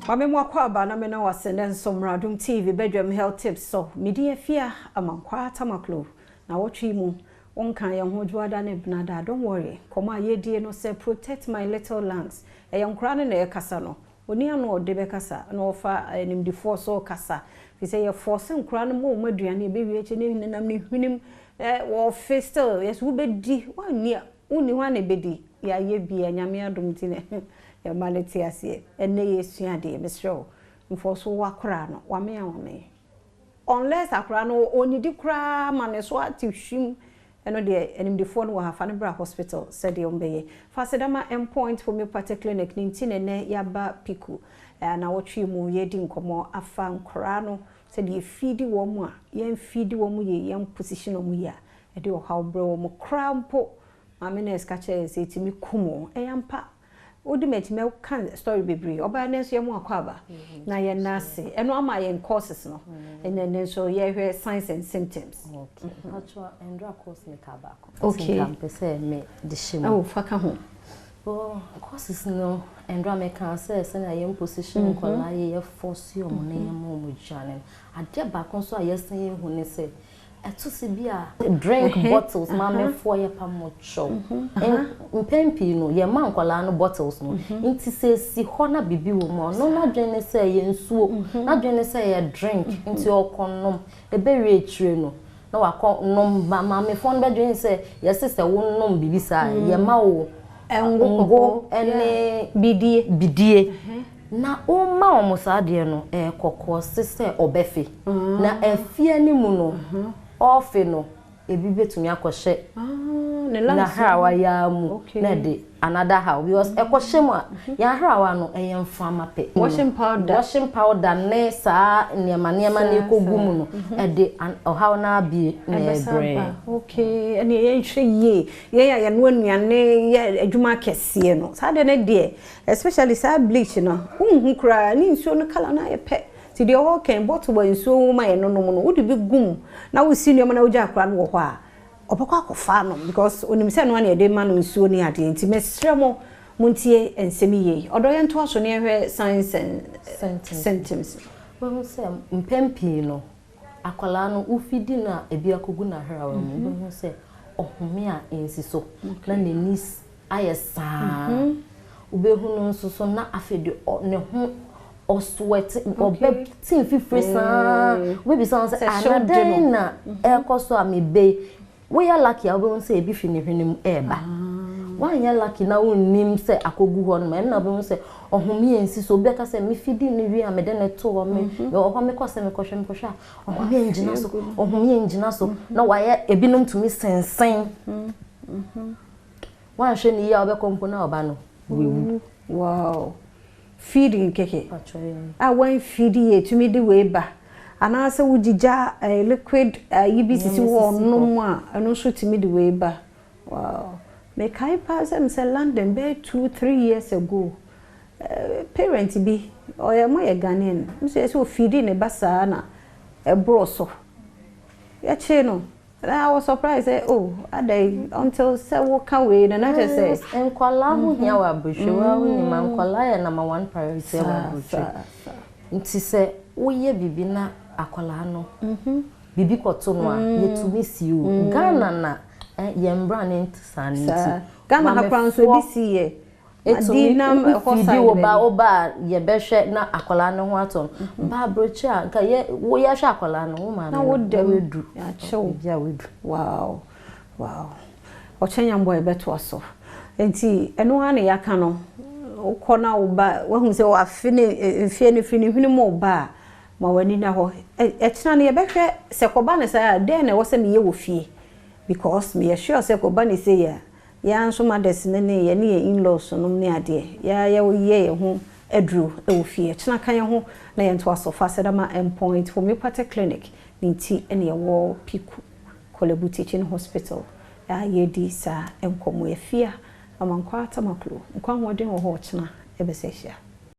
Maame mu akɔ aba na mena wase ne nso mmra Adom TV badwam health tips so. Medi Afia Amankwaa Tamaklo na wɔtwe mu wonka yɛn ho dwoada ne benada. Don't worry, nkɔmmɔ a yɛdie no sɛ "Protect my little lungs". Ɛyɛ nkoraa no na ɛkasa no oni ano ɔde bɛkasa na ɔfa animdifoɔ so kasa fi sɛ yɛfɔɔse nkoraa no ma wɔn aduane ɛbɛwie akyi ne nenam ne hwenem wɔfe still yɛsɛ wobɛdi wanni a wonni hɔ a na ɛbɛdi. Yɛayɛ bia Nyame adom nti ne yɛma no te aseɛ. Ɛnnɛ yɛsua adeɛ. Mesrɛ wo, mfɔ so wakoraa no wame a wame unless akoraa no ɔnidi koraa ma ne so ate hwim. Ɛno deɛ, animdifoɔ no wɔ ha, fa no bra hospital sɛdeɛ ɔmbɛyɛ. Fa Sedama Endpoint Homeopathic Clinic ne nti ne nɛ yɛaba Piku na wɔtwe mu yɛdi nkɔmmɔ afa nkoraa no sɛdeɛ yɛfeedi wɔn mu a yɛmfeedi wɔn mu yie, yɛn position wɔn yie a ɛde ɔhaw brɛ wɔn mu koraa mpo. Maame nurse ka kyerɛ yɛn sɛ ɛtumi kum wɔn. Ɛyɛ ampa, wodi m'akyi mɛka story bebree. Ɔbaa no nso yɛ mu akɔ aba na yɛn ase ɛno ama yɛn courses no. Ɛnɛ ne nso yɛhwɛ signs and symptoms. Okay. Patro, ndra course ne ka baako. Okay. Nka mpɛ sɛ me de hyɛ mu. Ɛwɔ fa ka ho. Oh, courses no, ndra me ka sɛ sɛnea yɛn position nkɔlaa yɛ, yɛ force ɔmo na yɛn mo ɔmo dwane no. Adeɛ baako nso a yɛsan yɛn hu ne sɛ ɛto si bi a drink bottles, maamefoɔ yɛ pa mo kyɛw. Mpɛn pii no yɛma nkɔlaa no bottles no nti sɛ esi hɔ na bibi wɔ mu a, ɔno n'adwene ne sɛ ɛyɛ nsuo, n'adwene ne sɛ ɛyɛ drink, nti ɔkɔ nom. Ɛbɛwie akyire no na wakɔ nom ma maamefoɔ no bɛdwene sɛ yɛsi sɛ wonom bibi saa, yɛma wo ngo. Ngo ɛne bidie. Bidie na woma wɔn saa adeɛ no, ɛyɛ kɔkɔɔ se sɛ ɔbɛfe na efie ne mu no ɔɔfe no, ebi bɛtumi akɔhyɛ ne lungs. N'ahrawa yaa mu na ɛde another how because ɛkɔhyɛ mu a, yɛn ahrawa no ɛyɛ mframa pɛ. Washing powder. Washing powder ne saa nneɛma nneɛma ne kɔgu mu no ɛde ɔhaw no abie na ɛbɛsa ɛbrɛ. Ba okay, ɛne yɛnhwɛ yie, yɛn a yɛnoa nnuane, yɛ adwuma kɛseɛ no, saa deɛ no deɛ, especially saa bleach no, wonhu koraa ne nsuo no colour no ayɛ pɛ. Nti deɛ ɔwɔ kɛn bottle a nsuo wɔ mu a yɛnonom no, wode bi gum na wosi nneɛma na wogya akora no wɔ hɔ a, ɔbɛkɔ akɔfa anom because onim sɛ no ana yɛde ma no nsuo ne adeɛ. Nti mesrɛ mo, montie nsɛm yie. Ɔdɔ, yɛntoa so ne yɛhwɛ signs and symptoms. Symptoms. Wohu sɛ mpɛn pii no akwadaa no wofidi no a ebi akɔgu n'ahrawa mu, wobɛhu sɛ ɔhome a ɛnsi so na n'ani ayɛ saa. Wobɛhu no nso so na afei de ne ho ɔsweat, ɔbɛte mfifire saa. Wobɛbisa no sɛ Sɛ hyew de anadan no. Na ɛrekɔ so a mebe woyɛ lucky a, wobɛhu sɛ ebi fi ne hwene mu ɛɛba. Woanyɛ lucky na wonnim sɛ akɔgu hɔ nom, ɛno na wobɛhu sɛ ɔhome yɛ nsi so. Obi aka sɛ mefidi no wie a, mede ne to hɔ, me mewɔ hɔ, mekɔ sɛ mekɔhwɛ a, ɔhome yɛ ngyina so, ɔhome yɛ ngyina so na wayɛ. Ebinom tumi sensɛn. Woanhwɛ ne yie a, wobɛkɔ mpo na ɔba no wewu. Wow, feeding kɛkɛ a wɔnfeedi yɛ tumi de wei ba, anaasɛ wogyigya liquid yi bi sisi hɔ ɔnom a, ɛno nso tumi de wei ba. Wow, mekae paa sɛ mesɛ London bɛyɛ 2, 3 years ago, parent bi ɔyɛ mo yɛ Ghanaian nso yɛ sɛ ofeedi ne ba saa na ɛborɔ so yɛkyee no. Na I was surprised sɛ, oh, adai until sɛ woka wei no na kyerɛ sɛ Nkwalaa ho hia wɔ aburokyire wa. Wonim nkwalaa yɛ number one priority wɔ aburokyire, nti sɛ woyɛ biribi na akwalaa no biribi kɔto no a, yɛtumi si o. Ghana na yɛn mbra ne nte saa no nti Ghana ha koraa nso ebi si yɛ etumi nam ɛhɔ wofidi side wo ba baabi. wo ba a yɛbɛhwɛ na akwalaa no ho atɔ no ba aburokyire a, nka yɛ wo yɛhwɛ akwalaa no, wo maame na no wo dɛm wedu yɛakyɛw biribi a wedu. Wow, ɔkyɛn nyambɔ yɛbɛtoa so. Nti ɛno ara na yɛaka no, wokɔ na wo ba wahu sɛ wafe ne mfie no firi ne hwene mu ba a, ma w'ani na hɔ. Ɛkyena no yɛbɛhwɛ sɛ kɔba ne saa a, dɛn na ɛwɔ sɛ meyɛ wɔ fie, because meyɛ sure sɛ kɔba ne sei a, yɛn nso mothers ne ne yɛne yɛn in-laws nom ne adeɛ yɛyɛ yɛn ho aduro wɔ fie. Ɛkyena ka yɛn ho na yɛntoa so. Fa Sedama Endpoint Homeopathic Clinic ne nti ɛne yɛwɔ Piku Korle Bu Teaching Hospital a yɛdi saa nkɔmmɔ. Yɛfia Amankwa Tamaklo nkwa ahoɔden wɔ hɔ, ɔkyena ɛbɛsɛ ahyia.